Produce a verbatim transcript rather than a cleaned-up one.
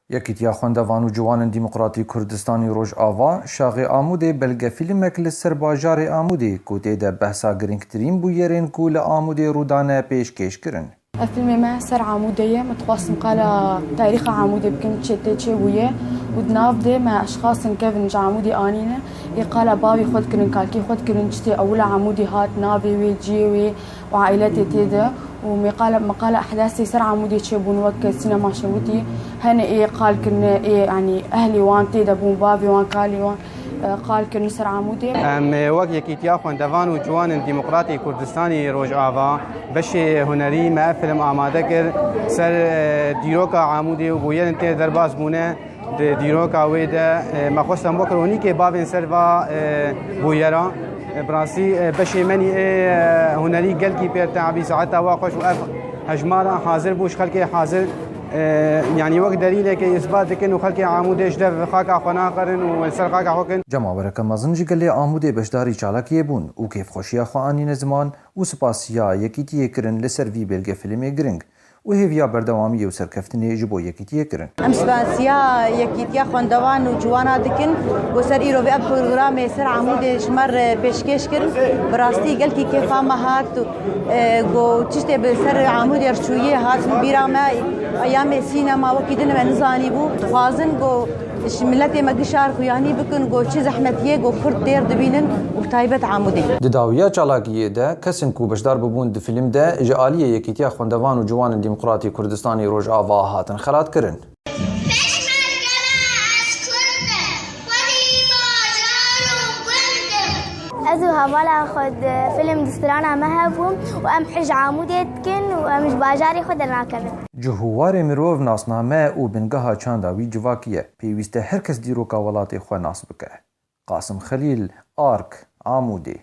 Yekîtiya Xwendevan û Ciwanên Demokratî Kurdistanî Rojava, Şaxê Amûdê belgefîlmek li ser bajarê Amûdê, ku tê de behsa girîngtirîn bûyerên ku li Amûdê rûdane, pêşkêş kirin. Ev filmê me ser Amûdê ye. Me dixwastin qala tarîxa Amûdê bikin, çi tê çêbûye û di nav de me eşxasên kevin ji Amûdê anîne. Ê qala bavê xwe dikirin, kalkê xwe dikirin, çi tê ewila Amûdê hat, navê wê, ciyê wê û ailetê tê de. Û me qala, me qala ehdasê ser Amûdê çêbûn, wek sînema şewitî. Hene ê qal kirine, ê, yanî ehlê wan tê de bûn, bavê wan, kalê wan, e, qal kirin ser Amûdê. Em, e, wek Yekîtiya Xwendevan û Ciwanên Demokratî Kurdistanî Rojava, beşê hunerî me ev film amade kir. Ser, e, dîroka Amûdê û bûyerên tê derbas bûne. Di dîroka wê de, e, me xwest em wek ronîkê bavên ser va, e, bûyera. E, bi rastî, e, beşê menî ê, e, hunerî gelkî pêr teabî, saeta wa xweş û ev hejmara hazir bû ji xelkê hazir. E, yanî wek delîlekê îsbat dikin û xelkê Amûdê ji dev xaka xwe naqerin û li ser xaka xwe kin. Cemawereke mezin ji gelê Amûdê beşdarî çalakiyê bûn û kêfxweşiya xwe anîne ziman û spasiya Yekîtiyê kirin li ser vî belgefîlmê giring û hêviya berdewamiyê û serkeftinê ji bo Yekîtiyê kirin. Em spasiya Yekîtiya Xwendevan û Ciwana dikin ku ser îro vê ev programê ser Amûdê ji me re pêşkêş kirin. Bi rastî gelkî kêfa me hat, e, ku tiştê bi ser Amûdê re çûyê hat min bîra me, eyamê sînema wekî din me nizanîbû. Dixwazin ku ji miletê me gişa xuyanî bikin ku çi zehmetiyê ku Kurd têr dibînin û bi taybet Amûdê. Di dawiya çalakiyê de kesên ku beşdar bibûn di fîlm de ji aliyê Yekîtiya Xwendevan û Ciwanên Demokratî Kurdistanî Rojava hatin xelatkirin. Pêşmerge me, ez Kurd im, xwedî bajar û gund im. Ez û hevala xwe di fîlm di strana me hebûm û em hej Amûdê dikin û em ji bajarê xwe dernakevin. Cih û warê mirov nasname û bingeha çanda wî civakî ye. Pêwîst e her kes dîroka welatê xwe nas bike. Qasim Xelîl, Ark, Amûdê.